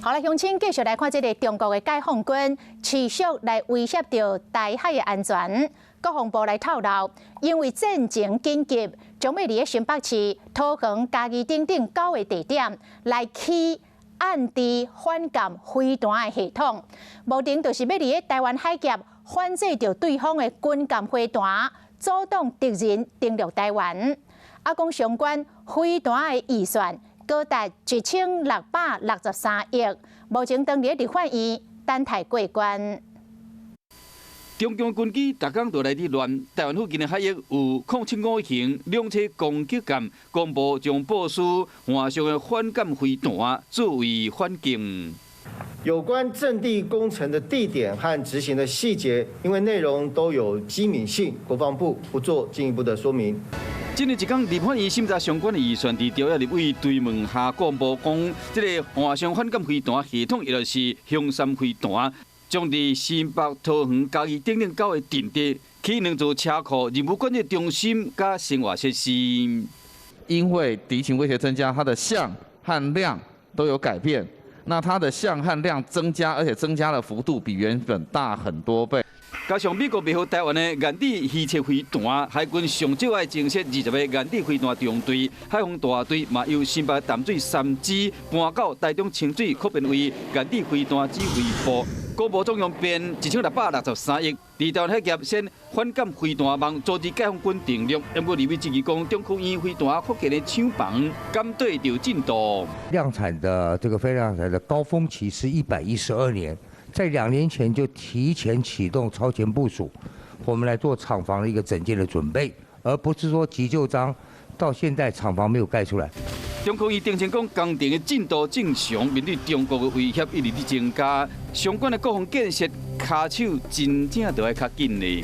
好啦，鄉親繼續來看這个中國的解放軍持續來威脅著台海的安全。國防部來透露，因為戰情緊急，將欲佇咧新北市、桃園、嘉義等等九个地點來起岸置反艦飛彈的系統，目的就是欲佇咧台灣海峽反制著對方的軍艦飛彈，阻擋敵人登陸台灣。啊，講相關飛彈的預算高達1663億，目前當佇咧立法院等待過關。中共軍機逐工都來佇亂，台灣附近的海域有075型兩棲攻擊艦，公布將部署岸上的反艦飛彈作為反擊。有關陣地工程的地點和執行的細節，因為內容都有機敏性，國防部不做進一步的說明。這个一工立法院審查相關的預算，佇朝野立委追問下，公布講，這个岸上反艦飛彈系統，也就是雄三飛彈，將佇新北、桃園、嘉義等等九个陣地，起兩座車庫、任務管理中心佮生活設施。因為敵情威脅增加，它的向和量都有改變。那它的向和量增加，而且增加的幅度比原本大很多倍。加上美國賣予台灣的硬體預測飛彈，海軍上少愛增設20個硬體飛彈中隊，海防大隊嘛由新北淡水三芝搬到台中清水，擴編為硬體飛彈指揮部。國防總用編1663億，佇台灣海峽設反艦飛彈網，阻止解放軍登陸。不過立委質疑講，中科院飛彈擴建的廠房，敢對著進度？量產的這個非量產的高峰期是112年，在2年前就提前啟動超前部署，我們來做廠房的一個整建的準備，而不是說急就章，到現在廠房沒有蓋出來。中科院澄清講，工程的進度正常，面對中國的威脅一直佇增加，相關的國防建設跤手真正著愛較緊咧。